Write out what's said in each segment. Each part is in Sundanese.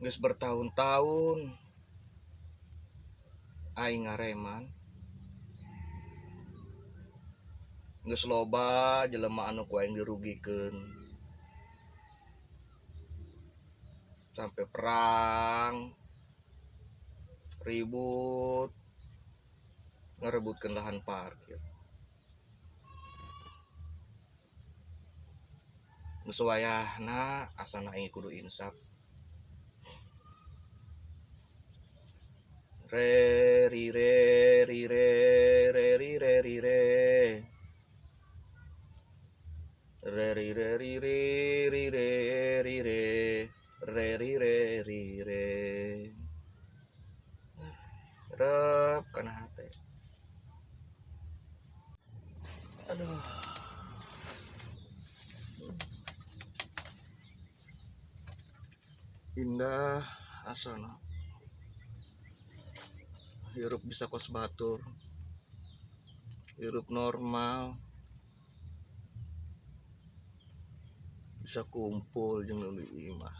Geus bertahun-tahun aing ngareman. Geus loba jelema anu ku aing dirugikeun. Sampai perang, ribut, ngerebutkeun lahan parkir. Geus wayahna asana aing kudu insaf. Re ri re ri re re ri re ri re. Re ri re ri re ri re ri re re ri re ri re. Rep kana hate. Aduh. Indah asana. Hirup bisa kos batur. Hirup normal. Bisa kumpul jeung nu di imah.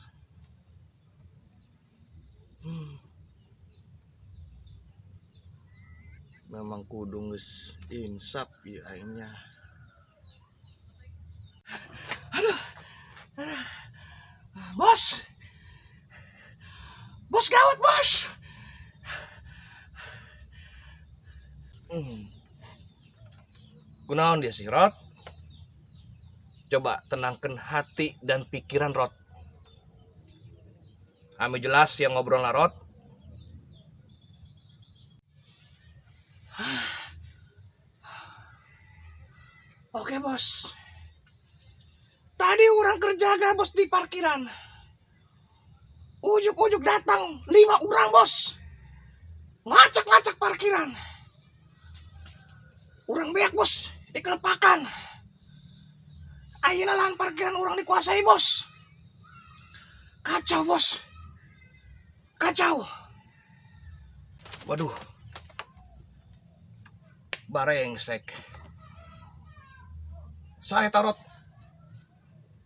Memang kudu geus insaf ieu aingnya. Aduh. Aduh. Bos. Bos gawat, bos. Kunaon dia sih, Rot? Coba tenangkan hati dan pikiran, Rot. Ame jelas yang ngobrol lah, Rot. Oke, bos. Tadi orang kerja gak, bos, di parkiran. Ujuk-ujuk datang 5 orang, bos. Ngacak-ngacak parkiran. Orang beak, bos, dikelepakan. Ayeuna lahan parkiran orang dikuasai, bos. Kacau, bos. Kacau. Waduh. Barengsek. Saya tarot.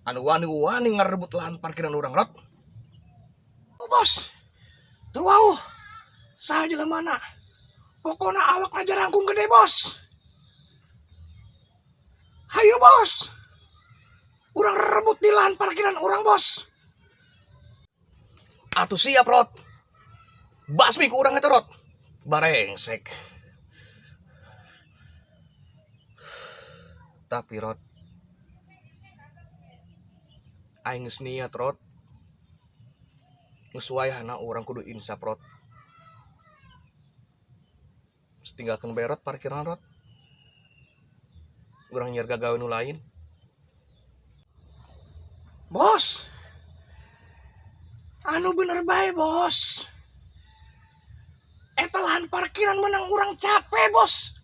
Anu wani-wani ngerebut lahan parkiran orang, Rot. Oh, bos. Tuh, wow. Saya jelemana. Pokoknya awak aja rangkung gede, bos. Hayu, bos. Urang rebut di lahan parkiran orang, bos. Atuh siap, Rot. Basmi ku urang eta, Rot. Barengsek. Tapi, Rot, aing geus niat, Rot. Geus wayahna urang kudu insaf, Rot. Geus tinggalkeun bae, Rot, parkiran, Rot. Urang nyiar gagawe nu lain. Bos. Anu bener bae, bos. Eta lahan parkiran menang urang capek, bos.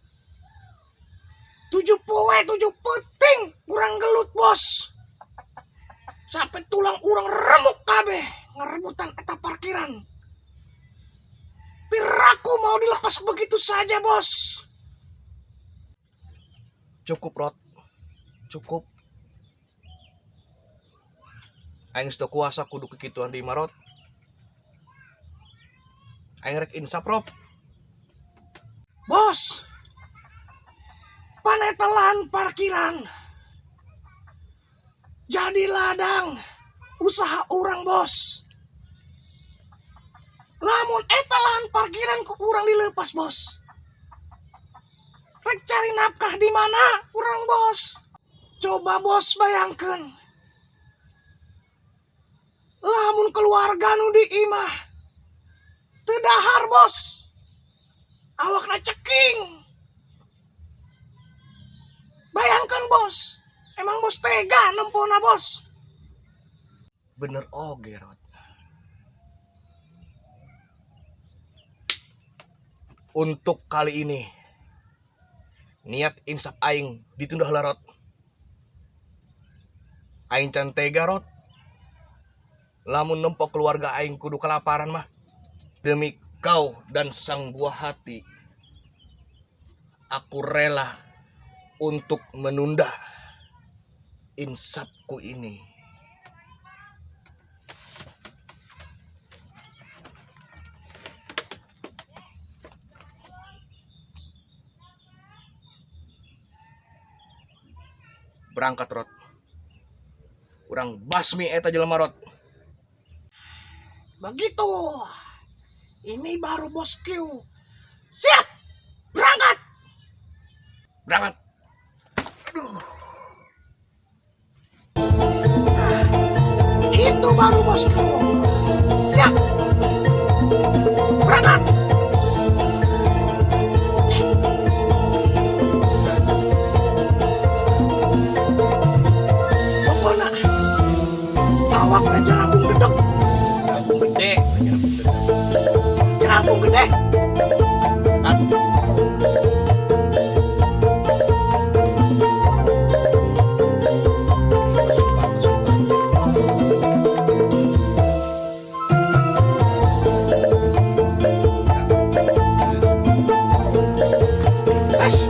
7 poe, 7 peting urang gelut, bos. Sampai tulang urang remuk kabeh ngerebutan eta parkiran. Piraku mau dilepas begitu saja, bos. Cukup, Rot. Cukup. Aing geus teu kuasa kudu kikituan di imah, Rot. Aing rek insaf, Rot. Bos. Paneta lahan parkiran jadi ladang usaha urang, bos. Lamun eta lahan parkiran ku urang dilepas, bos. Rek cari nafkah di mana urang, bos? Coba bos bayangkeun. Lamun keluarga nu di imah teu dahar, bos. Awakna ceking. Bayangkan, bos. Emang bos tega nempona, bos. Bener oge, Rot. Untuk kali ini niat insaf aing ditunda heula, Rot. Aing can tega, Rot. Lamun nempok keluarga aing kudu kelaparan mah. Demi kau dan sang buah hati, aku rela untuk menunda insafku ini. Berangkat, Rot. Urang basmi eta jelema, Rot. Begitu. Ini baru bosku. Siap. Berangkat. Berangkat. Aduh. Itu baru bosku. Siap. Berangkat. Pokoknya awakna jarangkung dedek. Jarangkung gede, jarangkung gede. Jarangkung gede. Atuh. Sumpah, sumpah. Tes.